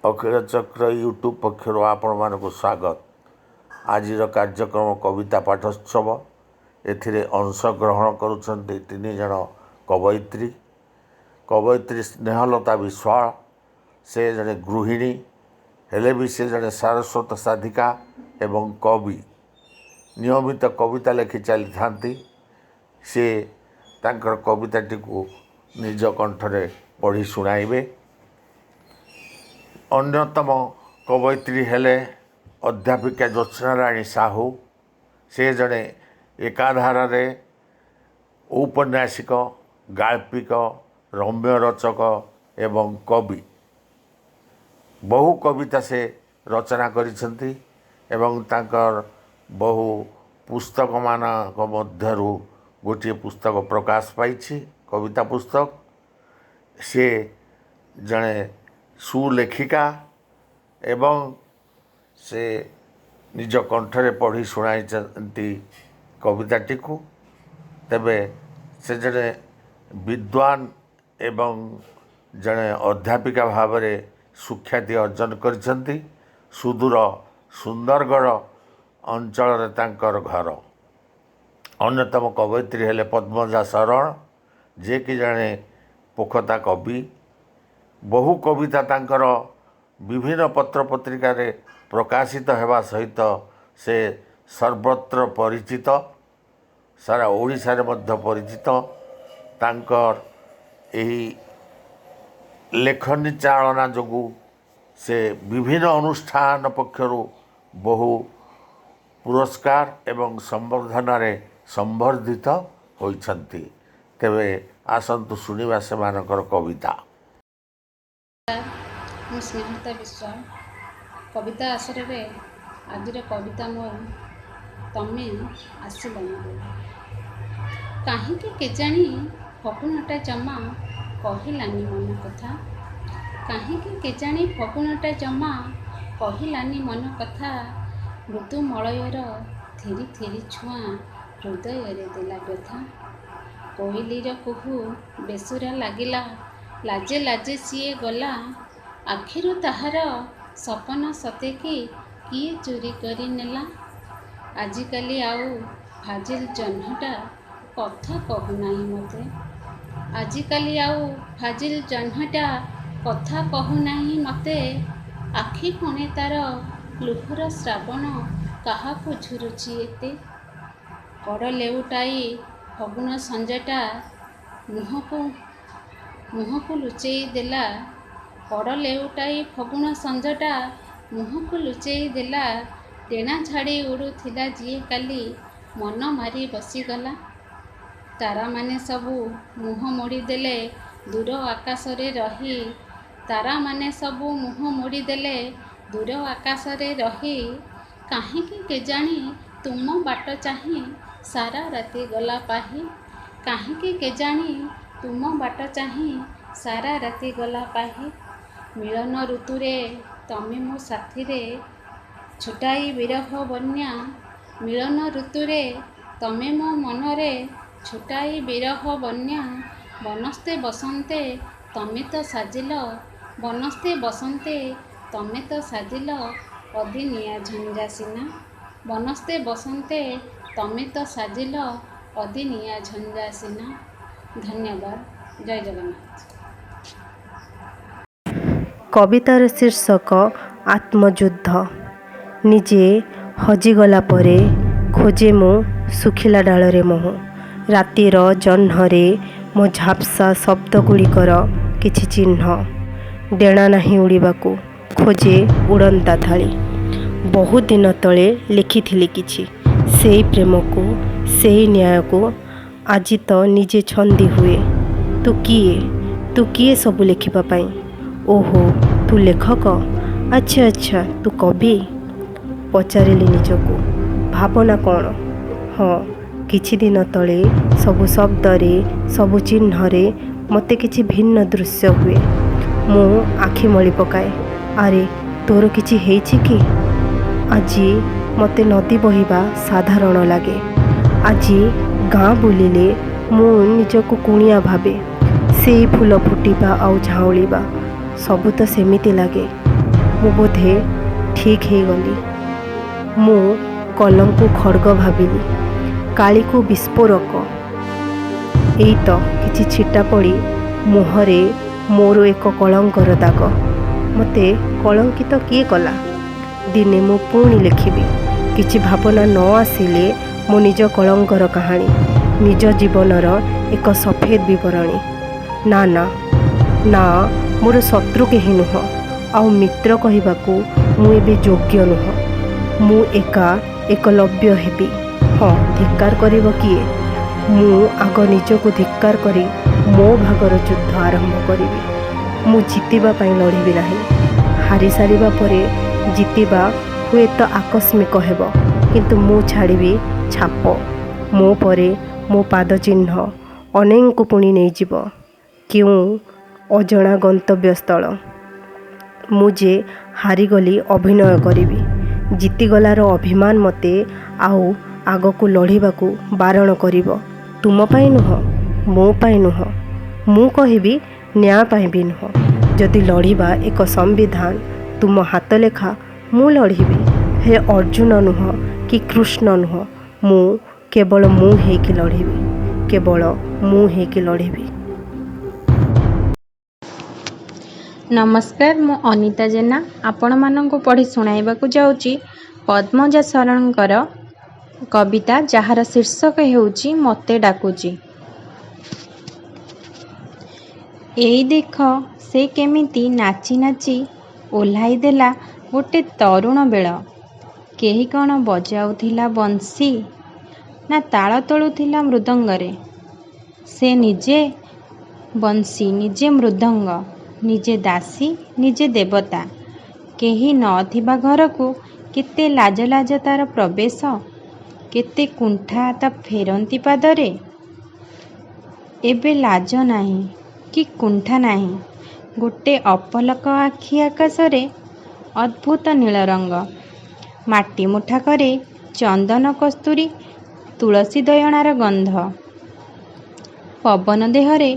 ଅଖିଳ ଚକ୍ର YouTube ପକ୍ଷରୁ ଆପଣମାନଙ୍କୁ ସ୍ୱାଗତ। ଆଜିର କାର୍ଯ୍ୟକ୍ରମ କବିତା ପାଠୋତ୍ସବ। ଏଥିରେ ଅଂଶଗ୍ରହଣ କରୁଛନ୍ତି ତିନି ଜଣ କବୟିତ୍ରୀ। କବୟିତ୍ରୀ ସ୍ନେହଲତା ବିଶ୍ୱାଳ, ସେ ଜଣେ ଗୃହିଣୀ ହେଲେ ବି ସେ ଜଣେ ସାରସ୍ୱତ ସାଧିକା ଏବଂ କବି। ନିୟମିତ କବିତା ଲେଖି ଚାଲିଥାନ୍ତି। ସେ ତାଙ୍କର କବିତାଟିକୁ ନିଜ କଣ୍ଠରେ ପଢ଼ି ଶୁଣାଇବେ। ଅନ୍ୟତମ କବୟିତ୍ରୀ ହେଲେ ଅଧ୍ୟାପିକା ଜ୍ୟୋତ୍ସ୍ନାରାଣୀ ସାହୁ। ସେ ଜଣେ ଏକାଧାରରେ ଔପନ୍ୟାସିକ, ଗାଳ୍ପିକ, ରମ୍ୟ ରଚକ ଏବଂ କବି। ବହୁ କବିତା ସେ ରଚନା କରିଛନ୍ତି ଏବଂ ତାଙ୍କର ବହୁ ପୁସ୍ତକମାନଙ୍କ ମଧ୍ୟରୁ ଗୋଟିଏ ପୁସ୍ତକ ପ୍ରକାଶ ପାଇଛି, କବିତା ପୁସ୍ତକ। ସେ ଜଣେ ସୁଲେଖିକା ଏବଂ ସେ ନିଜ କଣ୍ଠରେ ପଢ଼ି ଶୁଣାଇଛନ୍ତି କବିତାଟିକୁ। ତେବେ ସେ ଜଣେ ବିଦ୍ୱାନ ଏବଂ ଜଣେ ଅଧ୍ୟାପିକା ଭାବରେ ସୁଖ୍ୟାତି ଅର୍ଜନ କରିଛନ୍ତି। ସୁଦୂର ସୁନ୍ଦରଗଡ଼ ଅଞ୍ଚଳରେ ତାଙ୍କର ଘର। ଅନ୍ୟତମ କବୟିତ୍ରୀ ହେଲେ ପଦ୍ମଜା ଶରଣ, ଯିଏକି ଜଣେ ପୋଖତା କବି। ବହୁ କବିତା ତାଙ୍କର ବିଭିନ୍ନ ପତ୍ରପତ୍ରିକାରେ ପ୍ରକାଶିତ ହେବା ସହିତ ସେ ସର୍ବତ୍ର ପରିଚିତ, ସାରା ଓଡ଼ିଶାରେ ମଧ୍ୟ ପରିଚିତ। ତାଙ୍କର ଏହି ଲେଖନୀ ଚାଳନା ଯୋଗୁଁ ସେ ବିଭିନ୍ନ ଅନୁଷ୍ଠାନ ପକ୍ଷରୁ ବହୁ ପୁରସ୍କାର ଏବଂ ସମ୍ବର୍ଦ୍ଧନାରେ ସମ୍ବର୍ଦ୍ଧିତ ହୋଇଛନ୍ତି। ତେବେ ଆସନ୍ତୁ ଶୁଣିବା ସେମାନଙ୍କର କବିତା। ମୁଁ ସ୍ନେହଲତା ବିଶ୍ୱାଳ। କବିତା ଆସରରେ ଆଜିର କବିତା ମୋର ତମେ ଆସିଲନି ବୋଲି। କାହିଁକି କେଜାଣି ଫଗୁଣଟା ଜମା କହିଲାନି ମନ କଥା। କାହିଁକି କେଜାଣି ଫଗୁଣଟା ଜମା କହିଲାନି ମନ କଥା। ମୃଦୁ ମଳୟର ଥିରି ଥିରି ଛୁଆଁ ହୃଦୟରେ ଦେଲା ବ୍ୟଥା। କୋଇଲିର କୁହୁ ବେସୁରା ଲାଗିଲା, ଲାଜେ ଲାଜେ ସିଏ ଗଲା। ଆଖିରୁ ତାହାର ସପନ ସତେ କି କିଏ ଚୋରି କରି ନେଲା। ଆଜିକାଲି ଆଉ ଫାଜିଲ ଜହ୍ନଟା କଥା କହୁନାହିଁ ମୋତେ। ଆଜିକାଲି ଆଉ ଫାଜିଲ ଜହ୍ନଟା କଥା କହୁନାହିଁ ମୋତେ। ଆଖି କୋଣେ ତାର ଲୁହର ଶ୍ରାବଣ କାହାକୁ ଝୁରୁଛି ଏତେ। କଡ଼ ଲେଉଟାଇ ଫଗୁଣ ସଞ୍ଜଟା ମୁହଁକୁ ଲୁଚେଇ ଦେଲା। କଡ଼ ଲେଉଟାଇ ଫଗୁଣ ସଞ୍ଜଟା ମୁହଁକୁ ଲୁଚେଇ ଦେଲା। ଡେଣା ଝାଡ଼ି ଉଡ଼ୁଥିଲା ଯିଏ କାଲି ମନ ମାରି ବସିଗଲା। ତାରାମାନେ ସବୁ ମୁହଁ ମୋଡ଼ିଦେଲେ ଦୂର ଆକାଶରେ ରହି। ତାରାମାନେ ସବୁ ମୁହଁ ମୋଡ଼ିଦେଲେ ଦୂର ଆକାଶରେ ରହି। କାହିଁକି କେଜାଣି ତୁମ ବାଟ ଚାହିଁ ସାରା ରାତି ଗଲା ପାହି। କାହିଁକି କେଜାଣି ତୁମ ବାଟ ଚାହିଁ ସାରା ରାତି ଗଲା ପାହି। ମିଳନ ଋତୁରେ ତମେ ମୋ ସାଥିରେ ଛୁଟାଇ ବିରହ ବନ୍ୟା। ମିଳନ ଋତୁରେ ତମେ ମୋ ମନରେ ଛୁଟାଇ ବିରହ ବନ୍ୟା। ବନସ୍ତେ ବସନ୍ତେ ତମେ ତ ସାଜିଲ, ବନସ୍ତେ ବସନ୍ତେ ତମେ ତ ସାଜିଲ ଅଦିନିଆ ଝଞ୍ଜା ସିନା। ବନସ୍ତେ ବସନ୍ତେ ତମେ ତ ସାଜିଲ ଅଦିନିଆ ଝଞ୍ଜା ସିନା। ଧନ୍ୟବାଦ। ଜୟ ଜଗନ୍ନାଥ। କବିତାର ଶୀର୍ଷକ ଆତ୍ମଯୁଦ୍ଧ। ନିଜେ ହଜିଗଲା ପରେ ଖୋଜେ ମୁଁ ଶୁଖିଲା ଡାଳରେ ମହୁ। ରାତିର ଜହ୍ନରେ ମୋ ଝାପ୍ସା ଶବ୍ଦଗୁଡ଼ିକର କିଛି ଚିହ୍ନ। ଡେଣା ନାହିଁ ଉଡ଼ିବାକୁ, ଖୋଜେ ଉଡ଼ନ୍ତା ଥାଳି। ବହୁତ ଦିନ ତଳେ ଲେଖିଥିଲି କିଛି, ସେଇ ପ୍ରେମକୁ, ସେଇ ନ୍ୟାୟକୁ। ଆଜି ତ ନିଜେ ଛନ୍ଦି ହୁଏ। ତୁ କିଏ? ତୁ କିଏ ସବୁ ଲେଖିବା ପାଇଁ? ଓହୋ, ତୁ ଲେଖକ? ଆଚ୍ଛା ଆଚ୍ଛା, ତୁ କବି? ପଚାରିଲି ନିଜକୁ। ଭାବନା କ'ଣ? ହଁ, କିଛି ଦିନ ତଳେ ସବୁ ଶବ୍ଦରେ, ସବୁ ଚିହ୍ନରେ ମୋତେ କିଛି ଭିନ୍ନ ଦୃଶ୍ୟ ହୁଏ। ମୁଁ ଆଖି ମଳି ପକାଏ। ଆରେ, ତୋର କିଛି ହେଇଛି କି? ଆଜି ମୋତେ ନଦୀ ବହିବା ସାଧାରଣ ଲାଗେ। ଆଜି ଗାଁ ବୁଲିଲେ ମୁଁ ନିଜକୁ କୁଣିଆ ଭାବେ। ସେଇ ଫୁଲ ଫୁଟିବା ଆଉ ଝାଉଁଳିବା ସବୁ ତ ସେମିତି ଲାଗେ। ମୁଁ ବୋଧେ ଠିକ୍ ହେଇଗଲି। ମୁଁ କଲମକୁ ଖଡ଼୍ଗ ଭାବିଲି, କାଳିକୁ ବିସ୍ଫୋରକ। ଏଇ ତ କିଛି ଛିଟା ପଡ଼ି ମୁହଁରେ ମୋର ଏକ କଳଙ୍କର ଦାଗ। ମୋତେ କଳଙ୍କିତ କିଏ କଲା? ଦିନେ ମୁଁ ପୁଣି ଲେଖିବି, କିଛି ଭାବନା ନ ଆସିଲେ, ମୋ ନିଜ କଳଙ୍କର କାହାଣୀ, ନିଜ ଜୀବନର ଏକ ସଫେଦ ବିବରଣୀ। ନା ନା ନା, ମୋର ଶତ୍ରୁ କେହି ନୁହଁ, ଆଉ ମିତ୍ର କହିବାକୁ ମୁଁ ଏବେ ଯୋଗ୍ୟ ନୁହଁ। ମୁଁ ଏକା ଏକଲବ୍ୟ ହେବି। ହଁ, ଧିକ୍କାର କରିବ କିଏ? ମୁଁ ଆଗ ନିଜକୁ ଧିକ୍କାର କରି ମୋ ଭାଗର ଯୁଦ୍ଧ ଆରମ୍ଭ କରିବି। ମୁଁ ଜିତିବା ପାଇଁ ଲଢ଼ିବି ନାହିଁ। ହାରି ସାରିବା ପରେ ଜିତିବା ହୁଏତ ଆକସ୍ମିକ ହେବ, କିନ୍ତୁ ମୁଁ ଛାଡ଼ିବି ଛାପ। ମୋ ପରେ ମୋ ପାଦଚିହ୍ନ ଅନେକଙ୍କୁ ପୁଣି ନେଇଯିବ କେଉଁ ଅଜଣା ଗନ୍ତବ୍ୟସ୍ଥଳ। ମୁଁ ଯେ ହାରିଗଲି ଅଭିନୟ କରିବି। ଜିତିଗଲାର ଅଭିମାନ ମୋତେ ଆଉ ଆଗକୁ ଲଢ଼ିବାକୁ ବାରଣ କରିବ। ତୁମ ପାଇଁ ନୁହଁ, ମୋ ପାଇଁ ନୁହଁ, ମୁଁ କହିବି ନ୍ୟାୟ ପାଇଁ ବି ନୁହଁ। ଯଦି ଲଢ଼ିବା ଏକ ସମ୍ବିଧାନ ତୁମ ହାତଲେଖା, ମୁଁ ଲଢ଼ିବି। ହେଲେ ଅର୍ଜୁନ ନୁହଁ କି କୃଷ୍ଣ ନୁହଁ, ମୁଁ କେବଳ ମୁଁ ହେଇକି ଲଢ଼ିବି, କେବଳ ମୁଁ ହେଇକି ଲଢ଼ିବି। ନମସ୍କାର, ମୁଁ ଅନିତା ଜେନା ଆପଣମାନଙ୍କୁ ପଢ଼ି ଶୁଣାଇବାକୁ ଯାଉଛି ପଦ୍ମଜା ଶରଣଙ୍କର କବିତା, ଯାହାର ଶୀର୍ଷକ ହେଉଛି ମୋତେ ଡାକୁଛି। ଏଇ ଦେଖ, ସେ କେମିତି ନାଚି ନାଚି ଓହ୍ଲାଇ ଦେଲା ଗୋଟେ ତରୁଣ ବେଳ। କେହି କ'ଣ ବଜାଉଥିଲା ବଂଶୀ ନା ତାଳ ତୋଳୁଥିଲା ମୃଦଙ୍ଗରେ? ସେ ନିଜେ ବଂଶୀ, ନିଜେ ମୃଦଙ୍ଗ, ନିଜେ ଦାସୀ, ନିଜେ ଦେବତା। କେହି ନ ଥିବା ଘରକୁ କେତେ ଲାଜ ଲାଜ ତା'ର ପ୍ରବେଶ, କେତେ କୁଣ୍ଠା ତା' ଫେରନ୍ତି ପାଦରେ। ଏବେ ଲାଜ ନାହିଁ କି କୁଣ୍ଠା ନାହିଁ। ଗୋଟେ ଅପଲକ ଆଖି ଆକାଶରେ ଅଦ୍ଭୁତ ନୀଳରଙ୍ଗ। ମାଟି ମୁଠାକରେ ଚନ୍ଦନ କସ୍ତୁରୀ ତୁଳସୀ ଦୟଣାର ଗନ୍ଧ। ପବନ ଦେହରେ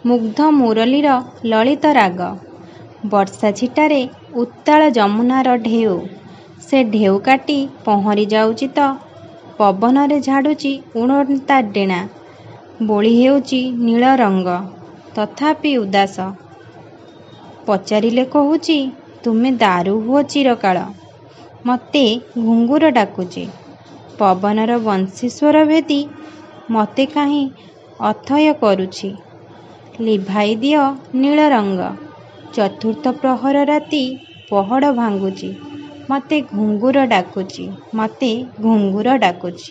ମୁଗ୍ଧ ମୁରଲୀର ଲଳିତ ରାଗ। ବର୍ଷା ଛିଟାରେ ଉତ୍ତାଳ ଯମୁନାର ଢେଉ। ସେ ଢେଉ କାଟି ପହଁରି ଯାଉଛି ତ ପବନରେ ଝାଡ଼ୁଛି ଉଡ଼ନ୍ତା ଡେଣା, ବୋଳି ହେଉଛି ନୀଳ ରଙ୍ଗ। ତଥାପି ଉଦାସ। ପଚାରିଲେ କହୁଛି, ତୁମେ ଦାରୁ ହୁଅ ଚିରକାଳ। ମୋତେ ଘୁଙ୍ଗୁର ଡାକୁଛି। ପବନର ବଂଶୀ ସ୍ୱର ଭେଦି ମୋତେ କାହିଁ ଅଥୟ କରୁଛି। ଲିଭାଇ ଦିଅ ନୀଳ ରଙ୍ଗ। ଚତୁର୍ଥ ପ୍ରହର ରାତି ପହଡ଼ ଭାଙ୍ଗୁଛି। ମୋତେ ଘୁଙ୍ଗୁର ଡାକୁଛି, ମୋତେ ଘୁଙ୍ଗୁର ଡାକୁଛି।